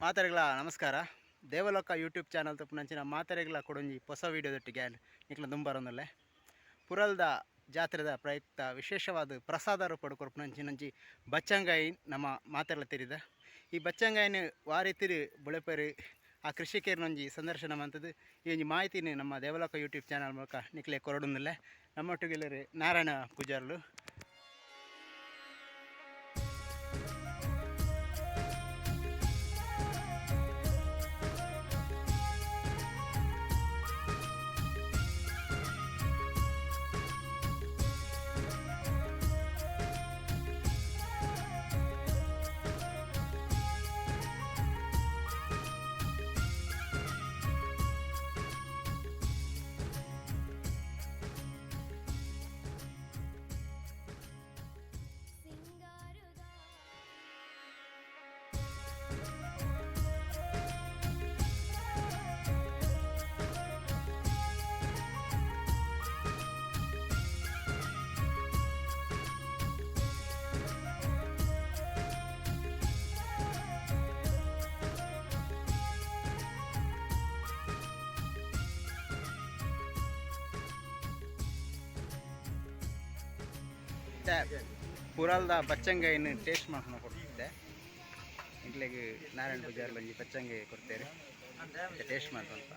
ಮಾತೆರೆಗ್ಲ ನಮಸ್ಕಾರ. ದೇವಲೋಕ YouTube channel ತಪ್ಪುನಂಚಿನ ಮಾತೆರೆಗ್ಲ ಕೊಡೊಂಜಿ ಹೊಸ ವೀಡಿಯೋದೊಟ್ಟಿಗೆ ನಿಕ್ಲ ದುಂಬರೊಂದುಲ್ಲೆ. ಪುರಲ್ದ ಜಾತ್ರೆದ ಪ್ರಯುಕ್ತ ವಿಶೇಷವಾದ ಪ್ರಸಾದ ರೂಪಡ್ ಕೊರ್ಪುನಂಚಿನಂಚಿ ಬಚ್ಚಂಗಾಯಿ ನಮ್ಮ ಮಾತೆರ್ಲ ತೆರಿದ. ಈ ಬಚ್ಚಂಗಾಯಿನ ವಾರಿತಿರು ಬುಳೆಪೇರು ಆ ಕೃಷಿಕರನೊಂಜಿ ಸಂದರ್ಶನ ಮಂತದ್ದು ಈ ಒಂಜಿ ಮಾಹಿತಿನ ನಮ್ಮ ದೇವಲೋಕ ಯೂಟ್ಯೂಬ್ ಚಾನಲ್ ಮೂಲಕ ನಿಕ್ಲೆ ಕೊರೊಡೊಂದುಲ್ಲೆ. ನಮ್ಮೊಟ್ಟಿಗೆ ನಾರಾಯಣ ಪೂಜಾರ್ಲು. ಪುರಲ್ದ ಬಚ್ಚಂಗಾಯಿನ ಟೇಸ್ಟ್ ಮಾಡ್ಕೊಂಡು ಕೊಡ್ತಿದ್ದೆ. ಎಂಕ್ಲೆಗ್ ನಾರಾಯಣ ಪೂಜಾರ್ಲು ಒಂಜಿ ಬಚ್ಚಂಗಾಯಿ ಕೊಡ್ತೇವೆ, ಟೇಸ್ಟ್ ಮಾಡ್ಕೊಂತ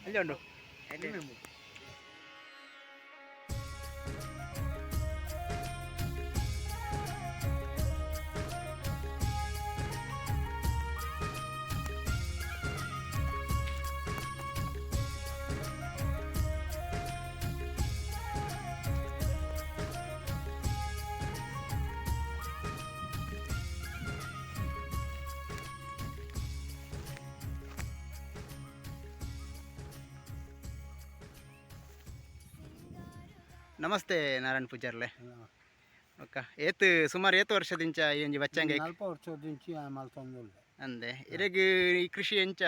ಅಲ್ಲಿ ಉಂಡು. ನಮಸ್ತೆ ನಾರಾಯಣ ಪೂಜಾರ್ಲೆ. ಒಕ್ಕ ಏತ್ ಸುಮಾರು ಏತ್ ವರ್ಷದಿಂಚ ಈ ಒಂಜಿ ಬಚ್ಚಂಗಾಯಿ? 40 ವರ್ಷದಿಂಚಿ ಮಲ್ತೊಂದುಲ್ಲೆ. ಅಂದೆ, ಇರೆಗ್ ಈ ಕೃಷಿ ಎಂಚ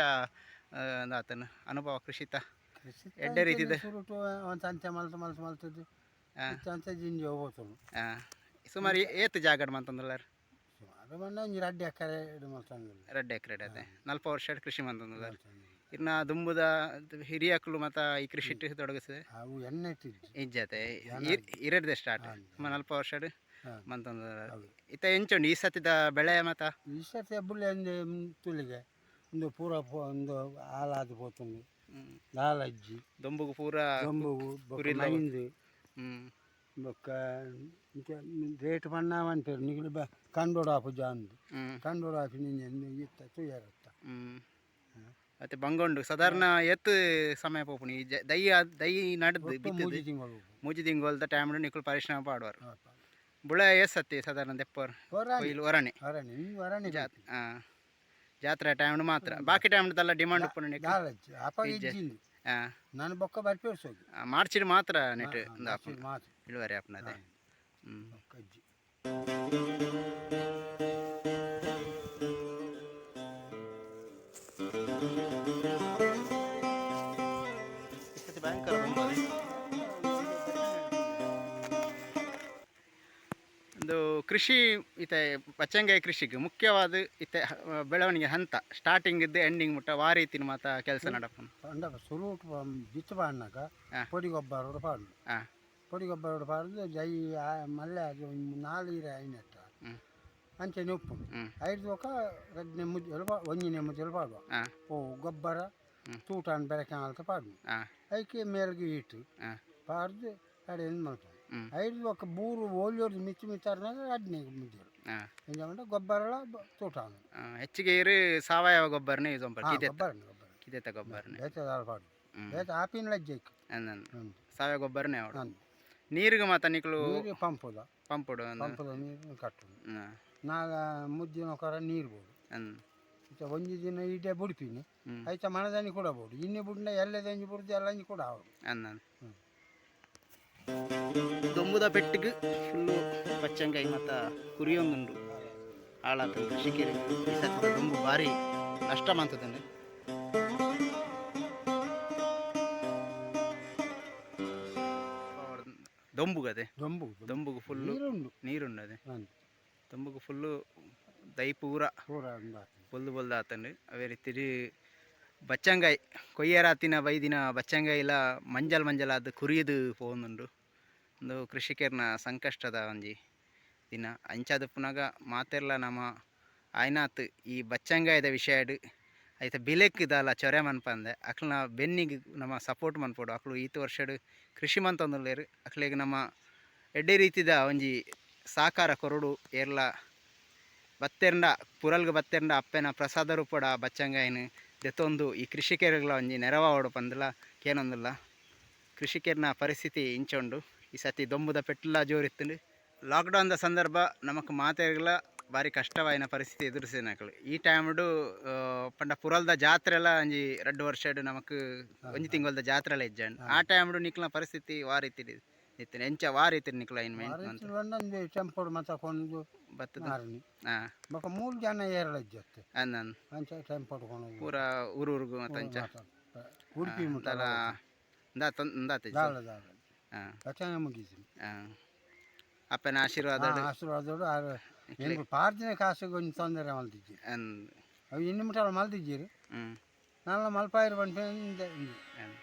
ಆತನ ಅನುಭವ ಕೃಷಿತ? ಕೃಷಿ ಎಡ್ಡೆ ರೀತಿದ? ಸುರುಟು ಒಂದು ಅಂಚೆ ಮಲ್ತು ಮಲ್ತು ಮಲ್ತದ್ದು ಇತ್ತೆ ಅಂಚೆ ಜಿಂಜಿ ಹೋಗ್ತುಂಡು. ಸುಮಾರು ಏತ್ ಜಾಗಡ್ ಮಂತೊಂದುಲ್ಲಾರ್? ಸುಮಾರು ಬಂಡ ಒಂಜಿ 2 ಎಕರೆ ಇಡು ಮಲ್ತೊಂದುಲ್ಲೆ. 2 ಎಕರೆ ಅದೇ. 40 ವರ್ಷ ಕೃಷಿ ಮಂತೊಂದುಲ್ಲಾರ್. ಇರ್ನ ದುಂಬುದ ಹಿರಿಯಕ್ಲು ಮತ ಈ ಕೃಷಿ ತೊಡಗಿಸಿದೆ? ಅವು ಎಣ್ಣೆ ಇಟ್ಟಿದ್ದು. ಇಜ್ಜತೆ, ಇರಡ್ದೆ ಸ್ಟಾರ್ಟ್. ಸುಮಾರು 40 ವರ್ಷ ಮಂತೊಂದುಲ್ಲಾರ್. ಹೌದು. ಇತ್ತ ಎಂಚುಂಡು ಈ ಸತಿದ ಬೆಳೆ ಮತ? ಈ ಸರ್ತಿ ಬುಳ್ಳೆ ಒಂದು ತುಳಿಗೆ ಒಂದು ಪೂರ ಒಂದು ಹಾಲಾದು ಪೋತುಂಡು. ದಾಲಜ್ಜಿ. ದೊಂಬುಗು ಪೂರ. ದೊಂಬುಗು ಬೊಕ್ಕ ಕುರಿಲ್ಲ. ಮೈಂದು ಬೊಕ್ಕ ಇಂಚ ರೇಟ್ ಪಣ್ಣ ಪನ್ಪೆರ್ ನಿಗುಲು ಬ ಕಂಡೋಡು ಆಪುಜ ಅಂದು. ಕಂಡೋಡು ಆಪಿ ನಿಂಜೆ ಇತ್ತ ತೂಯರತ್ತ. ಮತ್ತೆ ಬಂಗೊಂಡು ಸಾಧಾರಣ ಏತ್ ಸಮಯ ಪೋಪುಣಿ ಈ ದೈ ದೈ ನಡ್ದು ಬಿತ್ತದು? 3 ತಿಂಗಳು. 3 ತಿಂಗೊಲ್ದ ಟೈಮ್ ನಿಕುಲು ಪರಿಶ್ರಮ ಪಾಡುವರು. ಬುಳೆ ಏಸ್ ಸತಿ ಸಾಧಾರಣ ದೆಪ್ಪರ್? ಹೊರಾಣಿ. ಕೊಯ್ಲು ಒರಣೆ. ಹೊರಾಣಿ ಹೊರಾಣಿ. ಜಾತ್ರೆ ಟೈಮ್ ಮಾತ್ರ. ಬಾಕಿ ಟೈಮ್ ದಲ್ಲ ಡಿಮಾಂಡ್ ಉಪ್ಪುಂಡು ನಿಕ್? ದಾಲಜ್ಜಿ ಅಪಗ. ಇಜ್ಜೆ. ಇಜ್ಜಿಂದು. ನಾನು ಬೊಕ್ಕ ಬರ್ಪೇರ್ಸೋಗಿ. ಮಾರ್ಚಿಡ್ ಮಾತ್ರ ನೆಟ್ ಮಾತ್ರ. ಇಳುವರಿ ಆಪುನದೆ. ಬೊಕ್ಕ ಇಜ್ಜಿ. ಈ ಸತಿ ಭಯಂಕರ ದೊಂಬದೆ. ಒಂದು ಕೃಷಿ ಇತ್ತೆ ಬಚ್ಚಂಗಾಯಿ ಕೃಷಿಗೆ ಮುಖ್ಯವಾದ ಇತ್ತೆ ಬೆಳವಣಿಗೆ ಹಂತ ಸ್ಟಾರ್ಟಿಂಗ್ ಇದ್ದು ಎಂಡಿಂಗ್ ಮುಟ್ಟ ವಾ ರೀತಿನ ಮಾತ ಕೆಲಸ ನಡಪುಂಡು? ಪಂಡ ಸುರುಟು ಬಿತ್ತು ಪಾಡ್ನಗ ಪೊಡಿ ಗೊಬ್ಬರ ಪಾಡು. ಪೊಡಿ ಗೊಬ್ಬರ ಪಾಡ್ದು ಜೈ ಮಲ್ಲೆ ಅದು ಒಂಜಿ ನಾಲ್ ಇರೆ ಐನೆಟ್ಟ ಅಂಚನೆ ಉಪ್ಪುಂಡು. ಐದು ಬೊಕ್ಕ ರಡ್ಡನೇ ಮುಜ್ಜಲು ಒಂಜಿನೇ ಮುಜ್ಜಲು ಪಾಡುವ. ಓ ಗೊಬ್ಬರ ತೂಟಾನ್ ಬೆರಕೆ ಮಲ್ತ್ ಪಾಡುವ. ಐಕೆ ಮೇಲ್ಗೆ ಇಟ್ಟು ಪಾಡ್ದು ಅಡೆಯನ್ನು ಮಲ್ಪು. ಐದು ಬೊಕ್ಕ ಬೂರು ಓಲಿಯೋರ್ದು ಮಿಚ್ಚು ಮಿತ್ತಾರ್ನಾಗ ರಡ್ಡನೇ ಮುಜ್ಜಲು. ಎಂಚ ಪಂಡ ಗೊಬ್ಬರಲ ತೂಟಾನು. ಹೆಚ್ಚಿಗೆ ಇರು ಸಾವಯವ ಗೊಬ್ಬರನೇ ಯೂಸ್ ಮಲ್ಪುವೆರ್? ಕಿದೆತ್ತ? ಗೊಬ್ಬರ ಗೊಬ್ಬರ. ಕಿದೆತ್ತ ಗೊಬ್ಬರನೇ. ಬೇತೆ ದಾಲ ಪಾಡು ಬೇತೆ ಆಪಿನ ಲಜ್ಜೆಕ್. ಅಂದ್ ಸಾವಯವ ಗೊಬ್ಬರನೇ ಅವಡು. ಅಂದ್. ನೀರಿಗೆ ಮಾತ ನಿಕುಲು? ನೀರು ಪಂಪುದ. ಪಂಪುಡು. ಪಂಪುದ ನೀರು ಕಟ್ಟುನು. ನಾಲ ಮುದ್ದಿನ ಕೊರ ನೀರು ಬೋಡು. ಇತ್ತೆ ಒಂಜಿ ದಿನ ಇಡೇ ಬುಡ್ಪಿನಿ. ಐತ ಮನದಾನಿ ಕೂಡ ಬೋಡು. ಇನ್ನಿ ಬುಡ್ನ ಎಲ್ಲದೊಂಜಿ ಬುಡ್ದು ಎಲ್ಲಂಜಿ ಕೂಡ ಆವಡು. ಅಂದ್. ದೊಂಬುದ ಪೆಟ್ಟಿಗೆ ಫುಲ್ಲು ಬಚ್ಚಂಗಾಯಿ ಮತ್ತ ಕುರಿಯೊಂದುಂಡು ಹಾಳಾತಂದು. ಕೃಷಿಕರಿಗೆ ಈ ಸತಿದ ದೊಂಬು ಭಾರಿ ನಷ್ಟ ಮಂತದಂಡು. ದೊಂಬುಗದೆ. ದೊಂಬು. ದೊಂಬುಗು ಫುಲ್ಲು. ನೀರುಂಡು. ನೀರುಂಡು ಅದೇ. ಅಂದ್. ದೊಂಬುಗು ಫುಲ್ಲು ದೈ ಪೂರ ಪೂರ ಉಂದಾತು. ಬೊಲ್ದು ಬೊಲ್ದು ಆತಂಡು. ಅವೇ ರೀತಿ ಬಚ್ಚಂಗಾಯಿ ಕೊಯ್ಯರಾತಿನ ಬೈದಿನ ಬಚ್ಚಂಗಾಯಿಲ ಮಂಜಲ್ ಮಂಜಲಾದ್ ಕುರಿಯದು ಪೋವೊಂದುಂಡು. ಉಂದು ಕೃಷಿಕೆರ್ನ ಸಂಕಷ್ಟದ ಒಂಜಿ ದಿನ. ಅಂಚಾದ್ ಪುನಗ ಮಾತೆರ್ಲ ನಮ ಆಯ್ನಾತ್ ಈ ಬಚ್ಚಂಗಾಯಿದ ವಿಷಯಡ್ ಐತ ಬಿಲೆಕ್ ದಾಲ ಚೊರೆ ಮನ್ಪಂದೆ ಅಕ್ಲ್ನ ಬೆನ್ನಿಗ್ ನಮ ಸಪೋರ್ಟ್ ಮನ್ಪೊಡು. ಅಕ್ಲು ಈತ್ ವರ್ಷಡ್ ಕೃಷಿ ಮಂತೊಂದುಲ್ಲೆರ್. ಅಕ್ಲೆಗ್ ನಮ ಎಡ್ಡೆ ರೀತಿದ ಒಂಜಿ ಸಾಕಾರ ಕೊರೊಡು. ಏರ್ಲ ಬತ್ತೆರ್ಂಡ ಪುರಲ್ಗ್ ಬತ್ತೆರ್ಂಡ ಅಪ್ಪೆನ ಪ್ರಸಾದ ರೂಪಡ್ ಆ ಬಚ್ಚಂಗಾಯಿನ್ ದೆತೊಂದು ಈ ಕೃಷಿಕೆರೆಗ್ಲ ಒಂಜಿ ನೆರವಾವೊಡು ಪಂದ್ಲ ಕೇನೊಂದುಲ್ಲ. ಕೃಷಿಕೆರ್ನ ಪರಿಸ್ಥಿತಿ ಇಂಚ ಉಂಡು. ಈ ಸತಿ ದೊಂಬುದ ಪೆಟ್ಟುಲ ಜೋರಿತ್ತುಂಡು. ಲಾಕ್ಡೌನ್ದ ಸಂದರ್ಭ ನಮಕ್ ಮಾತೆರ್ಗ್ಲ ಭಾರಿ ಕಷ್ಟವಾಯಿನ ಪರಿಸ್ಥಿತಿ ಎದುರಿಸಿನಕಲು. ಈ ಟೈಮ್ಡು ಪಂಡ ಪುರಲ್ದ ಜಾತ್ರೆಲ ಒಂಜಿ ರಡ್ಡ್ ವರ್ಷಡ್ ನಮಕ್ ಒಂಜಿ ತಿಂಗೊಲ್ದ ಜಾತ್ರೆಲ ಇಜ್ಜಂಡ್. ಆ ಟೈಮ್ಡು ನಿಕ್ಲ್ನ ಪರಿಸ್ಥಿತಿ ವಾ ರೀತಿ ಇತ್ತಿನ ಎಂಚ ವಾ ರೀತಿ ನಿಕ್ಲ ಐನ್ ಆರು ಒಂದೊಂದು ಟೆಂಪೋಡು ಮಾತ ಕೊಂಡು ಬತ್ತದ ಮಾರನಿ. ಹಾಂ. ಬೊಕ ಮೂರು ಜನ ಏರಳಜ್ಜತ್ತೆ. ಅಂದ್ ಅಂಚ ಟೆಂಪೋಡು ಕೊಂಡು ಪೂರ ಊರು ಊರುಗು ಮತ್ತೆ ಅಂಚ ಉಡುಪಿ ಮುಟ್ಟ. ದಾಲ ಇಂದಾತ. ದಾಳ ದಾಳ. ಹಾಂ. ರಚನೆ ಮುಗಿಸಿ. ಹಾಂ, ಅಪ್ಪನ ಆಶೀರ್ವಾದ. ಆಶೀರ್ವಾದೋಡು ಆರು ಎಂಕು ಪಾರ್ದಿನ ಕಾಸುಗೆ ಒಂಜಿ ತೊಂದರೆ ಮಲ್ತಿಜ್ಜಿ. ಅಂದ್. ಅವು ಇನ್ನು ಮುಟ್ಟ ಮಲ್ತಿಜ್ಜಿರು. ಹ್ಞೂ. ನಾನ ಮಲ್ಪಾಯಿರು ಪನ್ಪೆ. ಅಂದ್.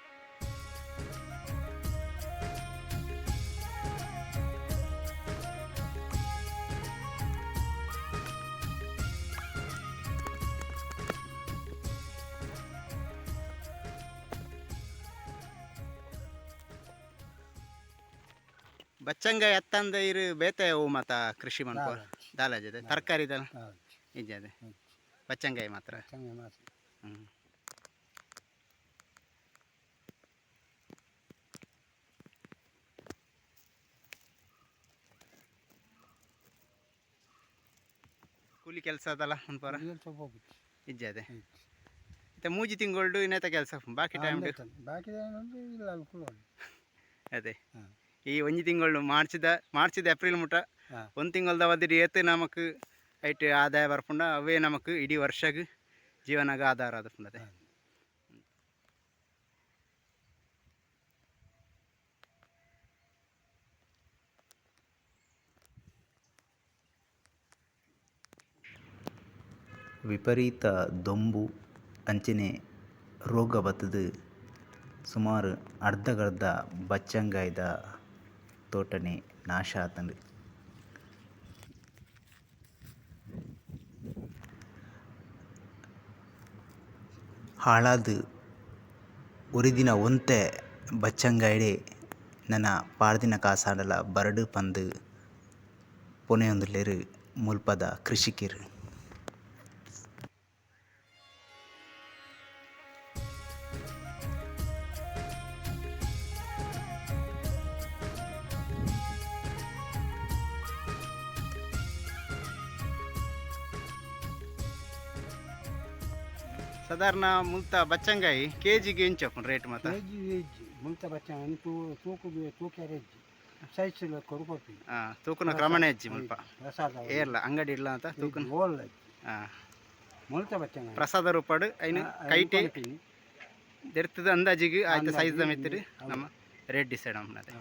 ಬಚ್ಚಂಗಾಯಿ ಅತ್ತಂದ ಇರು ಬೇತೆ ಹೂ ಮಾತ ಕೃಷಿ ಮನ್ಪ ದಾಲಜದೆ ತರಕಾರಿ ದಾಲ ಇಜ್ಜದೆ, ಬಚ್ಚಂಗಾಯಿ ಮಾತ್ರ. ಮಾತ್ರ. ಹ್ಞೂ. ಕೂಲಿ ಕೆಲಸ ಅದಲ್ಲ ಮನ್ಪರ? ಸ್ವಲ್ಪ. ಇಜ್ಜದೆ. ಮತ್ತೆ ಮೂಜಿ ತಿಂಗಳ್ಡು ಇನ್ನೇತ ಕೆಲಸ ಬಾಕಿ ಟೈಮ್? ಬಾಕಿ ಇಲ್ಲ ಅಲ್ಲಿ ಕುಲೋಡು. ಅದೇ. ಹಾಂ. ಈ ಒಂಜಿ ತಿಂಗಳು ಮಾರ್ಚ್ದ ಮಾರ್ಚ್ದ ಏಪ್ರಿಲ್ ಮುಟ ಒಂದು ತಿಂಗಳದ ಅವಧಿ ಏತ್ ನಮಕ್ ಐಟ್ ಆದಾಯ ಬರ್ಪುಂಡ ಅವೇ ನಮಕ್ ಇಡೀ ವರ್ಷಗ್ ಜೀವನಗ ಆಧಾರ ಆದಪುಂಡದೆ. ವಿಪರೀತ ದೊಂಬು ಅಂಚನೆ ರೋಗ ಬತ್ತುದು ಸುಮಾರು ಅರ್ಧಗರ್ಧ ಬಚ್ಚಂಗಾಯಿದ ತೋಟನೆ ನಾಶ ಆತುಂಡು. ಹಾಳಾದ್ ಒರಿದಿನ ಒಂತೆ ಬಚ್ಚಂಗಾಯಿಡೆ ನನ ಪಾಡ್ದಿನ ಕಾಸಾಂಡಲ ಬರಡ್ ಪಂದ್ ಪೊನೆಯೊಂದುಲ್ಲೆರ್ ಮುಲ್ಪದ ಕೃಷಿಕೆರ್. ಸಾಧಾರಣ ಮುಲ್ತ ಬಚ್ಚಂಗಾಯಿ ಕೆ ಜಿಗೆ ಎಂಚ ರೇಟ್ ಮಾತ? ಕೆಜಿ ವೆಜ್ ಮುಲ್ತ ಬಚ್ಚ ತೂಕು ತೂಕೆರೆ ಇಜ್ಜಿ, ಸೈಜ್ ಲೆಕ್ಕೊಡು ಕೊರ್ಪಿ. ಹಾಂ, ತೂಕುನ ಕ್ರಮಣೆ ಇಜ್ಜಿ ಮುಲ್ಪ? ಪ್ರಸಾದ. ಏರ್ಲ ಅಂಗಡಿ ಇಡ್ಲ ಅಂತ ತೂಕುನ? ಓಲ್ಲ. ಹಾಂ. ಮುಲ್ತ ಬಚ್ಚಂಗಾಯಿ. ಪ್ರಸಾದ ರೂಪಾಡು ಐನು ಕೈಟೆ ದೆರ್ತದ ಅಂದಾಜಿಗೆ ಆಯ್ತು ಸೈಜ್ ದ ಮಿತ್ತಿಡ್ ನಮ್ಮ ರೇಟ್ ಡಿಸೈಡ್ ಮನ್ಪುನತೆ.